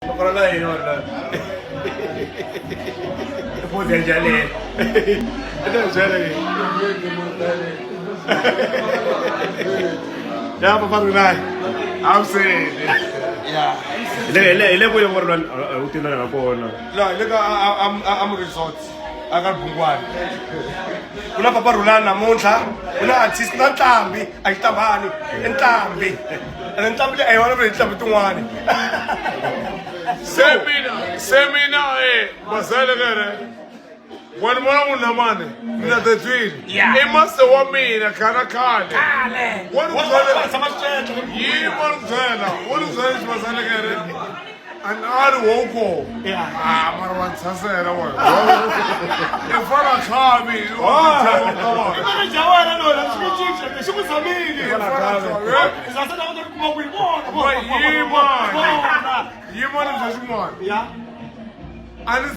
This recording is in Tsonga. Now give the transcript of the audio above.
Makorela hi yona. Pose ya njhani? I ta byela yini? Ya papa Rulani. I'm saying. Yeah. Hi le kwihi Rulani u tinana nga kona. La le ka am resort a ka Bungwani. Ku na papa Rulani namuntlha, ku na artist na ntlhambi, a yi tlambani, i ntlhambi. Ene ntlhambi leyi a yi vona hi tintlhambi tin'wani. Se mina, se mina e mazele kere. Wena vona munhu lamani mina tetwini i mase wa mina khana khale wa ni ku byela yima ni ku byela wa ni ku byela lexi mazele kere an a ri woko ah mara wa ntsasela wena i fana khavi Manager wena lona xi ku cinca xi ku zamile. Zase na kota ku kuma kwihi vona vona. Yima. Vona. Yima ni bya xin'wana Ya. a ni